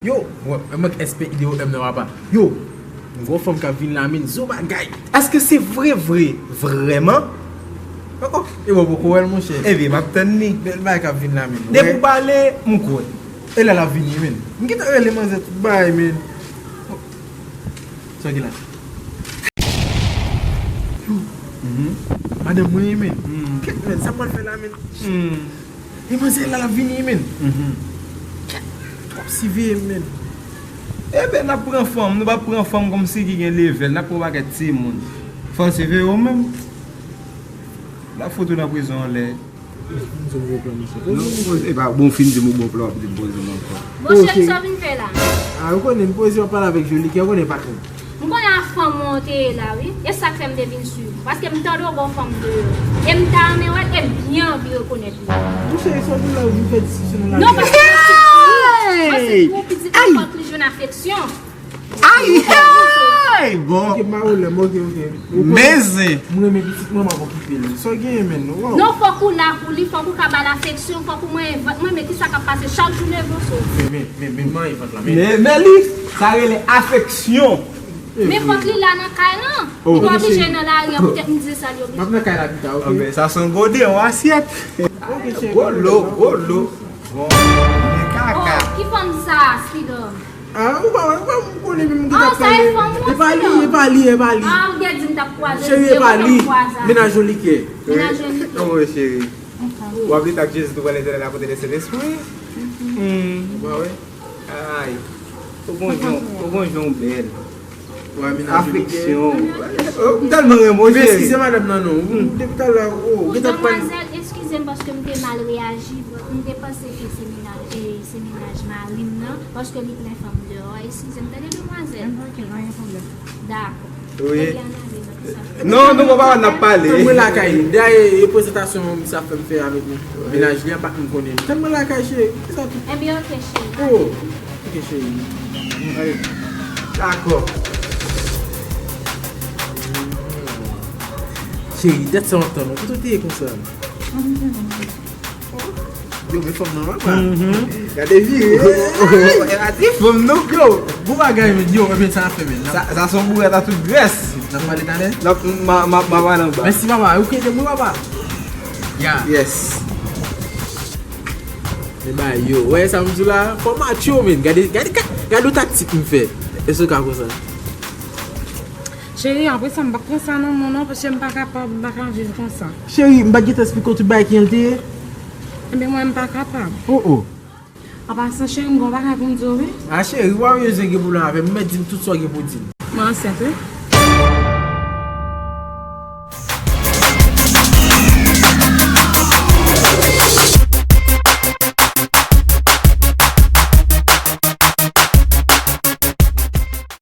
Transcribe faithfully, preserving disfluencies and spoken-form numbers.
Yo, mwen, mwen, S P I D O M nan papa. Yo, yon gwo fanm k ap vin la, men, zo bagay. Èske se vre, vre, vrèman? Poko, e bon, poko wè l, monchè. Ebyen, m ap tann li. Bèl bagay k ap vin la, men. Depi w pale, m kwè. E lè l ap vini, men. M gentan rele manzè tout bagay, men. Sa ki la? Yo, madanm mwen, men. Kèt, men, sa m pral fè la, men? E manzè la, l ap vini, men. Kèt, twòp siveye m, men. Ebyen, n ap pran fanm, nou p ap pran fanm kòmsi ki gen level, n ap pran pakèt timoun. Fanm siveye w menm. N ap fout ou nan prizon anlè. M di m gon plan, mesye. Non, poze, epa, bon, fin di m ou bon plan, w ap di m poze m ankò. Bon, cheri, sa w vin fè la? Ah, ou konnen, m poze, w ap pale avèk Jolikè, ou konnen patwon. M konnen a fanm mwen w te ye la, wi. E sa k fè m te vin swiv ou. Paske m tande w gen yon fanm deyò. E m ta renmen wè l, e m byen anvi rekonèt li. Monchè, e sa w di la, ou vin fè diskisyon nan lari a? Non, paske mwen se pou, mwen se pou pitit mwen, fòk li jwenn afeksyon. Ay, ay, bon. Ok, m pa pwoblèm, ok, ok. Men zen. M renmen pitit mwen, m ap okipe l. Sa w genyen, men, waw. Non, fòk ou la pou li, fòk ou ka ba l afeksyon, fòk ou mwen, mwen, men kisa k ap pase chak jou leve w sou. Men, men, men, men, men, men, men li, sa rele afeksyon. Men fòk li la nan kay lan. Li pa oblije nan lari a poutèt m di se sa li oblije. M ap nan kay la pita, ok? Anben, sa se yon gode, yon asyèt. Ok, cheri. Gwo lo, gwo lo. Bon, men kaka. Oh, ki fanm sa, Spidom? Ah, ou pa wè, ou pa konnen menm ki t ap pale. E pa li, e pa li, e pa li. Ah, ou gen di m t ap kwaze. Cheri, e pa li. Mennaj Jolikè. Mennaj Jolikè. Oh, cheri. W ap li tak Jezi tou pral entènèt la kote de Sentespri. Ou pa wè? Ay. Ou gon jan, ou gon jan w bèl. Afeksyon. Oh, m tèlman renmen w, cheri. Eskize madanm nan non. Depi talè, oh, ou gentan pran. Demwazèl, eskize m paske m te mal reyaji. M te panse ke se mennaj, e, se mennaj mari m nan, paske li plen fanm deyò a. Eskize m, tande demwazèl. Ok, pa gen pwoblèm. Dakò. Wi. Ebyen, ann ale, non, sa. Non, nou pa n ap pale. Tann mwen lakay li. Dayè, e prezantasyon misye ap fè m fè avèk mennaj li a, pa t m konnen. Tann mwen lakay, cheri. Se sa tou. Ebyen, ok, cheri. Oh. Ok, cheri. Dakò. Cheri, dat sa w ap tann. Kote w te ye konsa? Yo, men fanm nan, papa. Gade vire. E pa ti fanm, non. Yo, bon bagay, men. Yo, ebyen, sa ap fè, men. Sa, sa se yon bourèt a tout grès. N ap pale talè? N ap, m a, m a, m a pale anba. Mèsi, papa. Ou kenbe mwen, papa. Ya. Yes. Men ba yo, wè sa m di w la, fò macho, men. Gade, gade, gade, gade yon taktik m fè. Èske w ka konsa? Cheri, apre sa, m p ap pran sa nan men w non, paske m pa kapab, m pa ka viv konsa. Cheri, m pa t gentan esplike w tout bagay ki jan l te ye? Ebyen, mwen, m pa kapab. Oh, oh. An pasan, cheri, m gen yon bagay pou m di w, wi. Ah, cheri, w pa bezwen gen pwoblèm avè m, men di m tout sa w gen pou di m. Mwen ansent, wi.